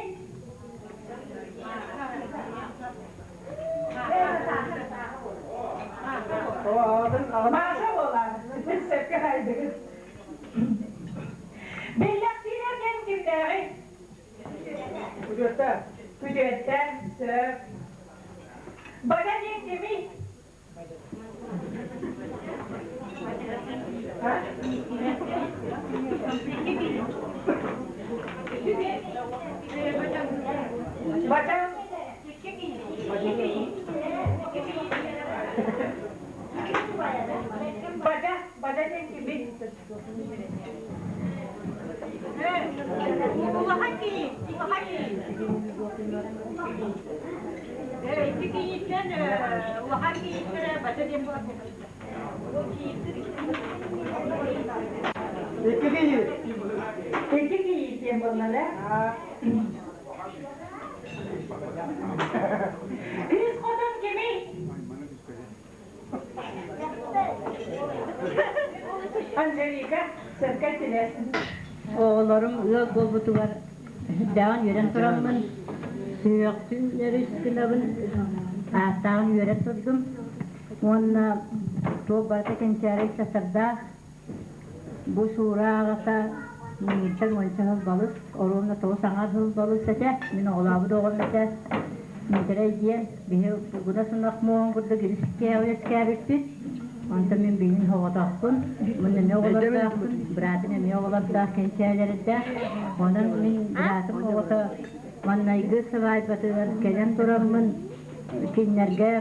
Маша буолар. Сөпкө хайдыгыт. Биллэхтиилэр диэн кимнээҕий? Күтүөттэ. Күтүөттэ, сөп. Бада диэн кимий? Бачан. Бада, бада диэн кимий? Улахан киһи, улахан киһи. Икки киһиттэн улахан киһиттэрэ бача диэн буолар. Икки киһи. Икки киһи диэн буоллар, Кыыс хотун кимий? Анжелика, сөпкө эттилэр. Оҕолорум ыал буолбутугар даҕан үөрэн тураммын, сүһүөхтүүн өрүс гынабын, ааттааҕын үөрэ турдум уонна туох барыта кэнчээри сасардаах бу Суура аҕата миигиттэн уонча сыл балыс, оруобуна тоҕус аҥаар сыл балыс этэ, мин оҕолообут оҕом этэ Миитэрэй диэн биһи гына сунах муоһун курдук үөскээбиппит. Онтон мин билин соҕотохпун, мин эмиэ оҕолордоохпун, быраатым эмиэ оҕолордоох кэнчээлэрдээх. Онон мин быраатым оҕото маҥнайгы сыбаайбатыгар кэлэн тураммын кинилэргэ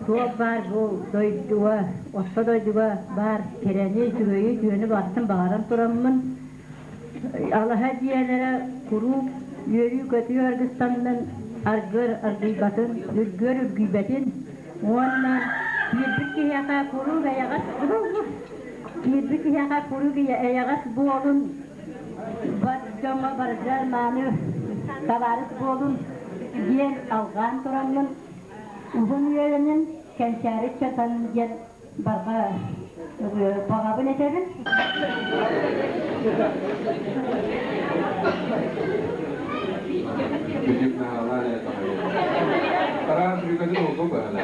туох баар бу дойдуга, орто дойдуга баар кэрэни, үчүгэйи, үтүөнү барытын баҕаран тураммын Алаһа дьиэлэрэ куруук үөрүү-көтүү аргыстаннын, аргыар аргыйбатын, үргүөр үргүйбэтин уонна киирбит киһиэхэ куруук эйэҕэс киирбит киһиэхэ куруук эйэҕэс буолун, бар дьоҥҥо барытыгар мааны табаарыс буолун диэн алҕаан тураммын уһун үөрэнин кэнчээри ыччатан диэн барҕа баҕабын этэбин. Бүдүк наһаалаан ээ таһайар. Тараас бүгүн олбу баһана.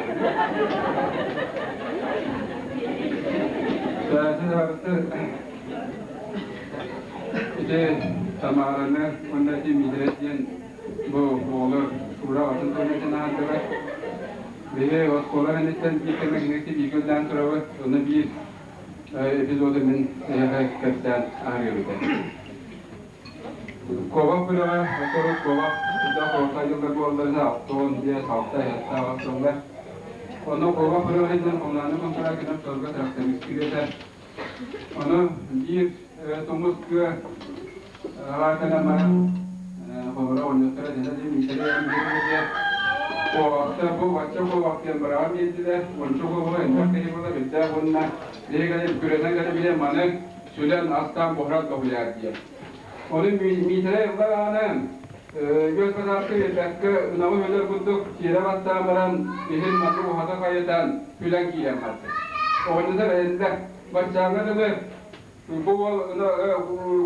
Саатын арыты ити Тамараны уонна ити Митрэ диэн бу оҕолор Шура атын тылын аһардылар. Биһи оскуола кэнниттэн биир кэмэ кинигэти бииргэ үлэлээн турабыт. Онно биир эпизоду мин эһиэхэ кэпсээн ааһыам этэ. Куобах күрэҕэ сотору куобах сыдьаах орто дьыллар буолларына 65, 6, 7 аҕыс сыллар. Онно куобах күрэҕэ диэн коммунальнай контрагынан сылга трактористыыр этэ. Ону биир тумус тыа арааканан баран холоро оҕонньоттор этэлэр диэн миитэрэй диэн куобахта бу бачча куобах диэн быраҕан биэрдилэр уонча куобаҕы элбэх киһи буола билдээх уонна биһиги күрэнэн кэлэ билэн маны сүлэн астаан буһаран тоһуйаар диэн. Ону Миитэрэй ылла даҕаны үөс басааска биэрбэккэ ынаҕы өлөр курдук тиэрэ баттаан баран иһин маты уһата хайытан күлэн киирэн барда. Оҕонньотор этэллэр баччааҥҥа дылы бу уол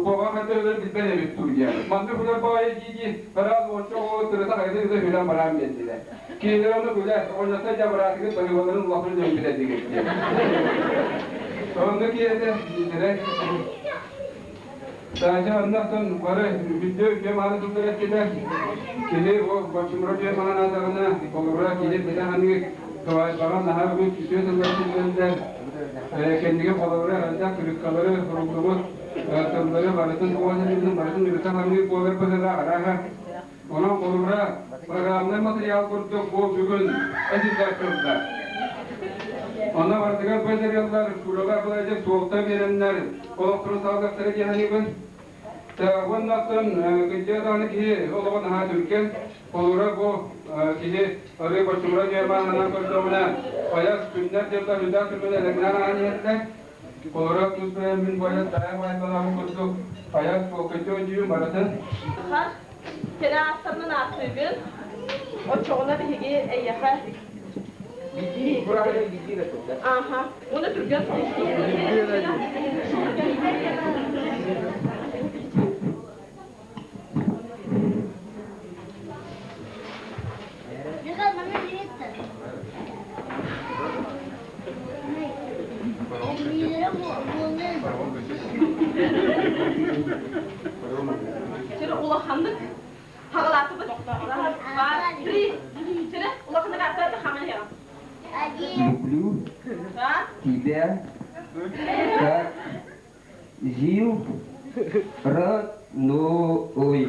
куобаҕа хайдах өлөр билбэт эбит дуу диэн. Маннык өлөр баҕайы дии-дии араас уонча оҕо тырыта хайыта ыта күлэн бараан биэрдилэр. Кинилэр ону күлэ оҕонньоттор дьэ быраатыгыт баһыыбаларын улахан дьон билэрдигит диэн. Онно киһитэ Миитэрэй. Таача оннохтон бары бүттүү үтүө мааны тыллар эттилэр. Киһи бу боччумура үтүө манаатаҕына, холобура киһи бэтэ ханыыр, сыбаайбаҕа наһаа үгүс үтүө тыллар этиллэллэр. Кэннигэ холобура элбэх кырыыккалары суруллубут тыллары барытын уон барытын ырыта ханыыр буолар быһыылаах арааһа. Онон холобура программнай материал курдук бу бүгүн этиллэр тыллар. Онно барытыгар бу эдэр Шуралар былайдык суолта биэрэннэр олохторун салгыахтара дии саныыбын. Уонна оттон кырдьыга даҕаны киһи олоҕо наһаа түргэн. Холобура бу киһи арыы боччумура дьайбаанынан көрдөҕүнэ айас күннэр-дьыллар үрдээх түргэн элэҥнээн ааһан иһэллэр. Холобура тус бэйэм мин бу айас таайа баайбалаабын курдук айас туолкайдыы өйдүүбүн барытын. Кэлэ ааттарынан ааттыыгын, оччоҕуна биһиги эйиэхэ Ааха, уонна түргэн Чere улаханнык хагалаатыбыт. Два, три. Чere улаханнык аттарды хаман иһэҕин. Люблю тебя как жил родной.